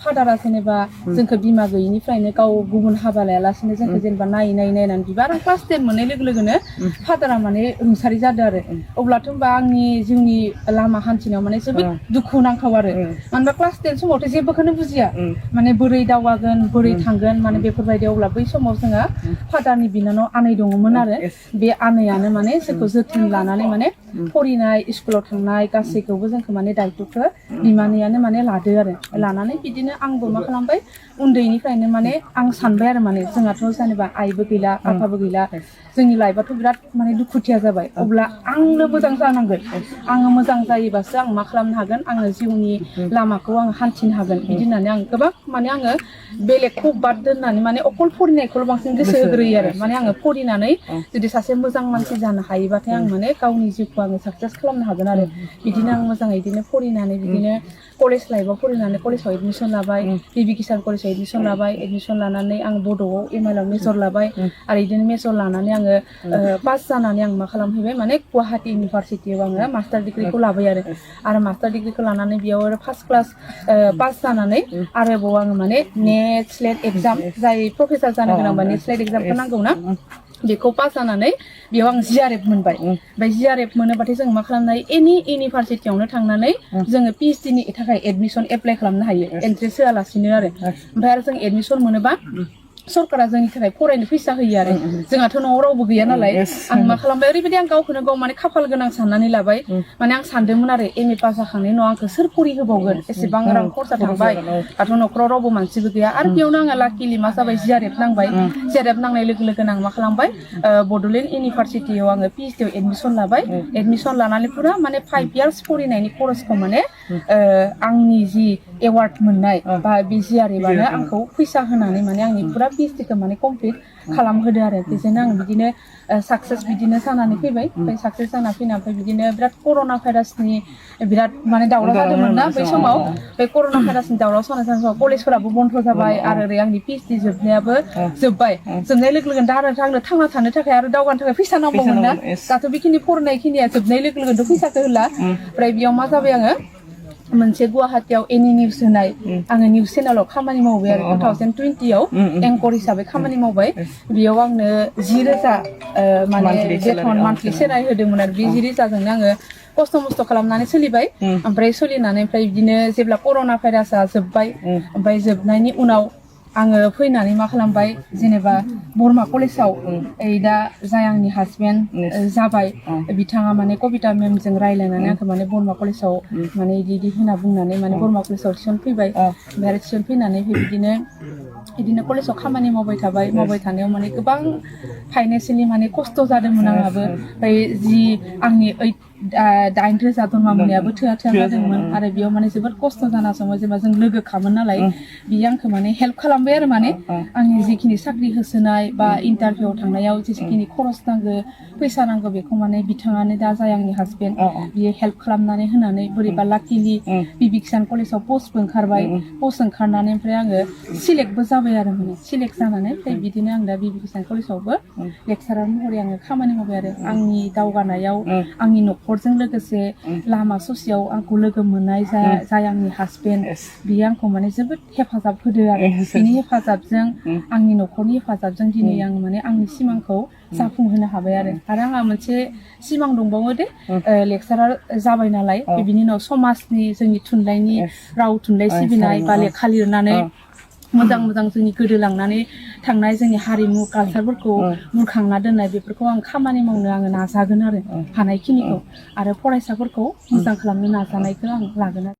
फादारा जेनेबा जोंखौ बिमा गैयिनिफ्रायनो गाव गुबुन हाबा लायालासेनो जोंखौ जेनेबा नायनानै बिबार आं क्लास 10 मोननाय लोगो लोगोनो फादारा माने रुंसारि जादों आरो अब्लाथ' होनबा आंनि जिउनि लामा हान्थिनायाव माने जोबोद दुखु नांथाव आरो मानोबा क्लास 10 समावथ' जेबोखौनो बुजिया माने बोरै दावगागोन बोरै थांगोन माने बेफोरबायदि अब्ला बै समाव जोंहा फादारनि बिनानाव आनै दङमोन आरो बे आनैयानो माने जोंखौ जोथोन लानानै माने फरिनाय स्कुलाव थांनाय गासैखौबो जोंखौ माने दायथ'खौ बिमानैयानो माने लादो आरो लानानै बिदिनो आंबो मा खालामबाय उन्दैनिफ्रायनो माने आं सानबाय आरो माने जोंहाथ' जेनेबा आइबो गैला आफाबो गैला जोंनि लाइफआथ' बिराद माने दुखुथिया जाबाय अब्ला आंनो मोजां जानांगोन आङो मोजां जायोबासो आं मा खालामनो हागोन आङो जिउनि लामाखौ आं हान्थिनो हागोन बिदि होननानै आं गोबां माने आङो बेलेगखौ बाद दोननानै माने अकल फरिनायखौल' बांसिन गोसो होग्रोयो आरो माने आङो फरिनानै जुदि सासे मोजां मानसि जानो हायोबाथाय आं माने गावनि जिउखौ आङो साक्सेस खालामनो हागोन आरो बिदिनो आं मोजाङै बिदिनो फरिनानै बिदिनो कलेज लाइफआव फरिनानै कलेजाव एडमिसन लाबाय बिबि किसान कलेजाव एडमिसन लाबाय एडमिसन लानानै आं बड'आव एम.आइ.एल आव मेजर लाबाय आरो बिदिनो मेजर लानानै आङो पास जानानै आं मा खालामहैबाय माने गुवाहाटि इउनिभारसिटियाव आङो मास्टार डिग्रिखौ लाबाय आरो मास्टार डिग्रिखौ लानानै बेयाव आरो फार्स्ट क्लास पास जानानै आरोबाव आङो माने नेट स्लेट एग्जाम जाय प्रफेसार जानो गोनांबा नेट स्लेट एग्जामखौ नांगौ ना बेखौ पास जानानै बेयाव आं जिआरएफ मोनबाय ओमफ्राय जिआरएफ मोनोबाथाय जों मा खालामनो हायो एनि इउनिभारसिटियावनो थांनानै जोङो पिएइचडि नि थाखाय एडमिसन एप्लाइ खालामनो हायो एन्ट्रेन्स होआलासिनो आरो ओमफ्राय आरो जों एडमिसन मोनोबा सरकारा जोंनि थाखाय फरायनो फैसा होयो आरो जोंहाथ' न'आव रावबो गैया नालाय आं मा खालामबाय ओरैबायदि आं गावखौनो गाव माने खाफाल गोनां साननानै लाबाय माने आं सानदोंमोन आरो एमए पास जाखांनायनि उनाव आंखौ सोर फरि होबावगोन एसेबां रां खरसा थांबाय दाथ' न'खराव रावबो मानसिबो गैया आरो बेयावनो आङो लाकिलि मा जाबाय जिआरएफ नांबाय जिआरएफ नांनाय लोगो लोगोनो आं मा खालामबाय बड'लेण्ड इउनिभारसिटियाव आङो पिएइचडियाव एडमिसन लाबाय एडमिसन लानानै पुरा माने 5 इयार्स फरायनायनि खरसखौ माने आंनि जि एवार्ड मोननाय बा बे जिआरएफआनो आंखौ फैसा होनानै माने आंनि पुरा पिएइचडिखौ माने कमप्लिट खालामहोदो आरो बेजोंनो आं बिदिनो साक्सेस बिदिनो जानानै फैबाय ओमफ्राय साक्सेस जाना फैना ओमफ्राय बिदिनो बिराद कर'ना भाइरासनि बिराद माने दावराव जादोंमोन ना बै समाव बे कर'ना भाइरासनि दावराव जानाय समाव कलेजफोराबो बन्द जाबाय आरो ओरै आंनि पिएइचडि जोबनायाबो जोब्बाय जोबनाय लोगो लोगोनो दा आरो आंनो थांना थानो थाखाय आरो दावगानो थाखाय फैसा नांबावगोन ना दाथ' बेखिनि फरायनाय खिनिया जोबनाय लोगो लोगोनोथ' फैसाखौ होला ओमफ्राय बेयाव मा जाबाय आङो मोनसे गुवाहाटियाव एनि निउस होनाय आङो निउस चेनेलाव खामानि मावबाय आरो 2020 आव एंकर हिसाबै खामानि मावबाय बेयाव आंनो 10,000 माने बेथन मान्थलि सेलारि होदोंमोन आरो बे 10,000जोंनो आङो खस्थ' मस्थ' खालामनानै सोलिबाय ओमफ्राय सोलिनानै ओमफ्राय बिदिनो जेब्ला कर'ना भाइरासआ जोब्बाय ओमफ्राय जोबनायनि उनाव आङो फैनानै मा खालामबाय जेनेबा बरमा कलेजाव दा जाय आंनि हासबेन्ड जाबाय बिथाङा माने कबिता मेमजों रायज्लायनानै आंखौ माने बरमा कलेजाव माने बिदि होनना बुंनानै माने बरमा कलेजाव थिसन फैबाय ओमफ्राय आरो थिसन फैनानै बिदिनो कलेजाव खामानि मावबाय थानायाव माने गोबां फाइनेन्सियेलि माने खस्थ' जादोंमोन आंहाबो ओमफ्राय जि आंनि 8,000 दरमा मोननायाबो थोआ जादोंमोन आरो बेयाव माने जोबोद खस्थ' जाना समाव जेनेबा जों लोगोखामोन नालाय बियो आंखौ माने हेल्प खालामबाय आरो माने आंनि जिखिनि साख्रि होसोनाय बा इन्टारभिउआव थांनायाव जेसेखिनि खरस नांगौ फैसा नांगौ बेखौ माने बिथाङानो दा जाय आंनि हासबेन्ड बियो हेल्प खालामनानै होनानै बोरैबा लाकिलि बिबि किसान कलेजाव पस्टबो ओंखारबाय पस्ट ओंखारनानै ओमफ्राय आङो सिलेक्टबो जाबाय आरो माने सिलेक्ट जानानै ओमफ्राय बिदिनो आं दा बिबि किसान कलेजावबो लेक्सारार महरै आङो खामानि मावबाय आरो आंनि दावगानायाव आंनि न'खरजों लोगोसे लामा ससेयाव आंखौ लोगो मोननाय जाय आंनि हासबेन्ड बियो आंखौ माने जोबोद हेफाजाब होदो आरो बिनि हेफाजाबजों आंनि न'खरनि हेफाजाबजों दिनै आं माने आंनि सिमांखौ जाफुंहोनो हाबाय आरो आंहा मोनसे सिमां दंबावो दे लेक्सारार जाबाय नालाय बिनि उनाव समाजनि जोंनि थुनलाइनि राव थुनलाइ सिबिनाय बा लेखा लिरनानै मोजां जोंनि गोदोलांनानै थांनाय जोंनि हारिमु कालसारफोरखौ बुरखांना दोननाय बेफोरखौ आं खामानि मावनो आङो नाजागोन आरो हानायखिनिखौ आरो फरायसाफोरखौ मोजां खालामनो नाजानायखौ आं लागोन आरो